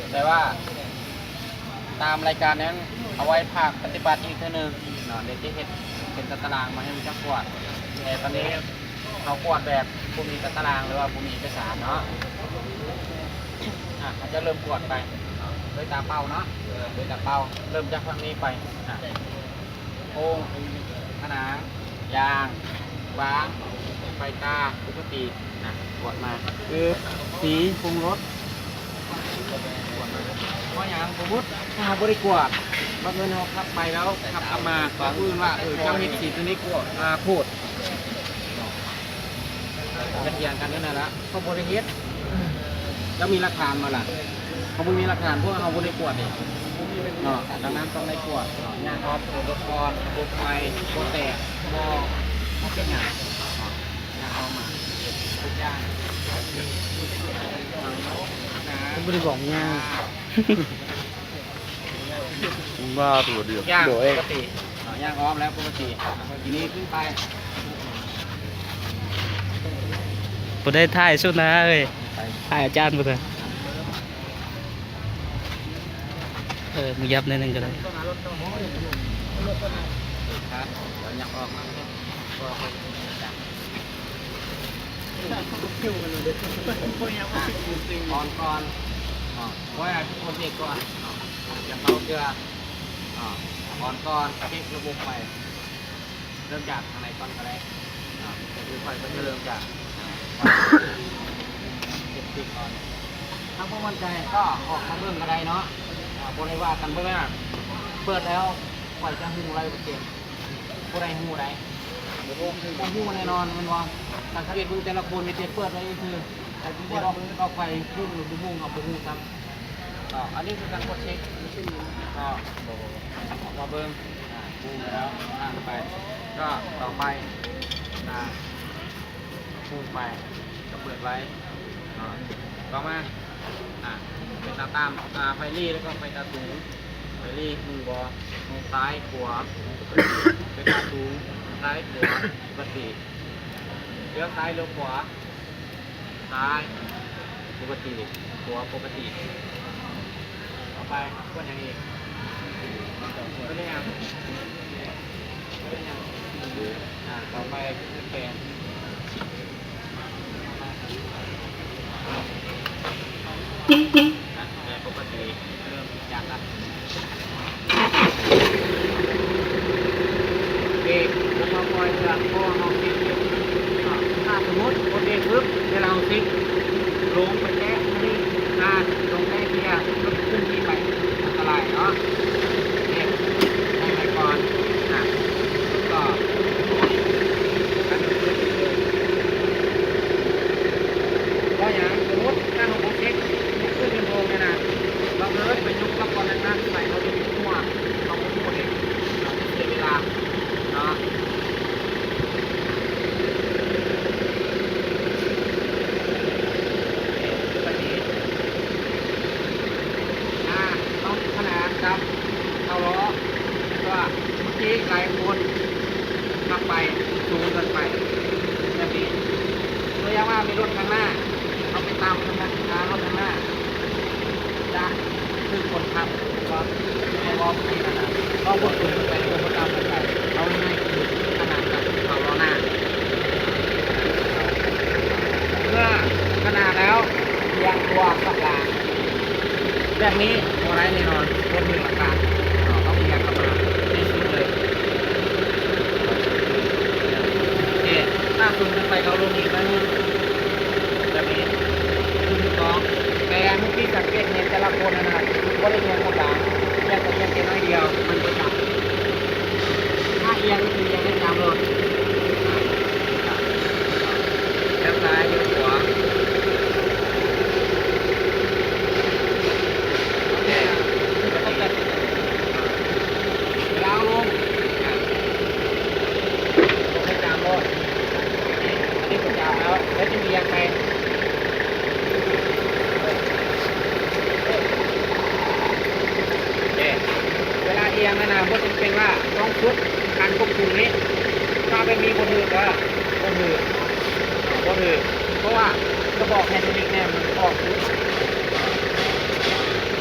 ແຕ່ວ່າຕາມລາຍການນັ້ນ ເອົາໄວ້ພາກປະຕິບັດອີກເທື່ອໜຶ່ງເນາະ, ດຽວຈະເຮັດເປັນຕາຕະລາງມາໃຫ້ຮູ້ຈັກກວດ. ແຕ່ຕອນນີ້ເຮົາກວດແບບບໍ່ມີຕາຕະລາງ ຫຼືວ່າບໍ່ມີເອກະສານເນາະ. ອາ ເຮົາຈະເລີ່ມກວດໄປໂດຍຕາເປົ່າເນາະ, ໂດຍຕາເປົ່າ ເລີ່ມຈາກທາງນີ້ໄປ. ອາ ໂຄງ ຜະໜາງ ຢາງ ບາງ ໄຟຕາ ປົກກະຕິ. ອາ ກວດມາ ຄືສີ ປຸງລົດ ກວດມາ ເພາະຫຍັງ? ສົມມຸດຖ້າເຮົາບໍ່ໄດ້ກວດ ບັງເອີນເຮົາຂັບໄປແລ້ວຂັບກັບມາ ຜູ້ອື່ນວ່າ ເອີ ເຈົ້າເຮັດສີຕົວນີ້ກວດ ອາ ໂພດ ກະຖຽງກັນຢູ່ນັ້ນລະ. ເຂົາບໍ່ໄດ້ເຮັດ ເຈົ້າມີຫຼັກຖານບໍ່ລະ? ເຂົາບໍ່ມີຫຼັກຖານ ພວກເຮົາບໍ່ໄດ້ກວດເດ້ເນາະ. ດັ່ງນັ້ນຕ້ອງໄດ້ກວດເນາະ. ຍ່າງອອກເດີນລົດກ່ອນ ລະບົບໄຟບໍ່ແຕກ ບໍ່ ບໍ່ເປັນຫຍັງເນາະ. ຍ່າງອອກມາທຸກຢ່າງ ເພິ່ນບໍ່ໄດ້ບອກຍ່າງ ວ່າຕົວດຽວ ຍ່າງປົກກະຕິເນາະ. ຍ່າງອອກແລ້ວປົກກະຕິ ທີນີ້ຂຶ້ນໄປ ບໍ່ໄດ້ຖ່າຍສຸດນະເອີຍ ຖ່າຍອາຈານບໍ່ເຖິງ. ເອີ ມຶງຫຍັບໜ້ອຍໜຶ່ງກໍໄດ້. ອ່ອນກ່ອນ ອ່ອນກ່ອນ ເຊັກລະບົບໄຟ ເລີ່ມຈາກທາງໃນກ່ອນກໍໄດ້ເນາະ. ຄືຂ້ອຍກໍຈະເລີ່ມຈາກ ເຊັກຕິດກ່ອນ. ຖ້າບໍ່ໝັ້ນໃຈກໍອອກມາເບິ່ງກໍໄດ້ເນາະ. ອ່າ ບໍ່ໄດ້ວ່າກັນ ເບິ່ງນະ ເປີດແລ້ວຂ້ອຍຈະຮູ້ຮ້ອຍເປີເຊັນ ບໍ່ໄດ້ຮູ້ໃດ ບໍ່ຮູ້ ບໍ່ຮູ້ແນ່ນອນແມ່ນບໍ່? ສັງເກດເບິ່ງແຕ່ລະຄົນມີແຕ່ເປີດໄວ້ຊື່ໆ ແຕ່ວ່າດອກໄຟພຸ່ງຫຼືບໍ່ຮຸ່ງ ເຮົາບໍ່ຮູ້ຊ້ຳ. ອ່າ ອັນນີ້ຄືການກວດເຊັກ ອ່າ ມາເບິ່ງ ອ່າ ປຸງແລ້ວ ຜ່ານໄປ ກໍຕໍ່ໄປ ອ່າ ປຸງໄປ ກໍເປີດໄວ້ ອ່າ ຕໍ່ມາ ອ່າ ໄຟຕາຕ່ຳ ອ່າ ໄຟລີ້ ແລ້ວກໍໄຟຕາສູງ. ໄຟລີ້ຮູ້ບໍ່? ຮູ້ຊ້າຍຂວາ ໄຟຕາສູງ ຊ້າຍຂວາ ປົກກະຕິ ລ້ຽວຊ້າຍລ້ຽວຂວາ. ຊ້າຍປົກກະຕິ ຂວາປົກກະຕິ. ຕໍ່ໄປ ກວດຫຍັງອີກ? ກວດຫຍັງ? ກວດຫຍັງ? ອ່າ ຕໍ່ໄປ ແປງ ແປງປົກກະຕິ. ເລີ່ມຈາກ ເບຣກ ແລ້ວກໍປ່ອຍເຄື່ອງ ເພາະເຮົາເບຣກຢູ່. ຖ້າສົມມຸດບໍ່ເບຣກປຶບ ເວລາເຮົາເຊັກລົງໄປແຕະອັນນີ້ ອາ ລົງແຕະເກຍ ມັນຂຶ້ນທີ່ໄປ ອັນຕະລາຍເນາະ. ເບຣກໄວ້ກ່ອນ ອາ ກໍ ເພາະຫຍັງ? ສົມມຸດຖ້າເຮົາບໍ່ເຊັກ ຄືເປັນໂຮງນີ້ນະ ບັງເອີນໄປຍົກລະຄອນໜັກໆໃສ່ ເຮົາຈະໄປຫົວ ເຮົາບໍ່ຮູ້ເດ້ ເຮົາຈະເສຍເວລາເນາະ. ອ່າ ຕ້ອງຂະໜານກັບເກົ້າລໍ້ ເພາະວ່າເມື່ອກີ້ຫຼາຍຄົນຂັບໄປສູງເກີນໄປ ແບບນີ້. ຕົວຢ່າງວ່າມີລົດຂ້າງໜ້າ ເຮົາໄປຕຳ ອາ ລົດຂ້າງໜ້າ ຈະຖືກຄົນຂັບ ເພາະວ່າ ເພາະວ່າເມື່ອກີ້ນັ້ນນະ ເຮົາບໍ່ສູງເກີນໄປ ບໍ່ຕ່ຳເກີນໄປ. ເອົາງ່າຍໆຄືຂະໜານກັບເກົ້າລໍ້ໜ້າ. ເມື່ອຂະໜານແລ້ວ ອຽງຕົວກັບຫຼັງ ແບບນີ້ບໍ່ໄດ້ແນ່ນອນ ບໍ່ຖືກຫຼັກການເນາະ. ຕ້ອງອຽງກັບມາທີ່ສຸດເລີຍ. ໂອເຄ ຖ້າສູງເກີນໄປກໍລົງອີກໜ້ອຍໜຶ່ງ ແບບນີ້ ຄືຖືກຕ້ອງ. ແຕ່ອັນທີ່ສັງເກດເຫັນແຕ່ລະຄົນຫັ້ນນະ ບໍ່ໄດ້ອຽງກັບຫຼັງ ແຕ່ອຽງແຕ່ໜ້ອຍດຽວ ມັນບໍ່ຈັບ. ຖ້າອຽງກໍຄືອຽງໄດ້ຕາມລົດ ລ້ຽວຊ້າຍ ລ້ຽວຂວາ ໂອເຄ ເວລາເອົາລົງ ລົງໄປຕາມລົດ ອັນນີ້ກໍຕາມແລ້ວ ແລ້ວຈຶ່ງອຽງໄປ. ເດ້ ເວລາອຽງນັ້ນນະ ບໍ່ຈຳເປັນວ່າຕ້ອງສຸດການຄວບຄຸມນີ້. ຖ້າແບບນີ້ບໍ່ຖືກເດີ ບໍ່ຖືກ ບໍ່ຖືກ ເພາະວ່າກະບອກໄຮດຣອລິກແນ່ ມັນອອກ ຄື ເອີ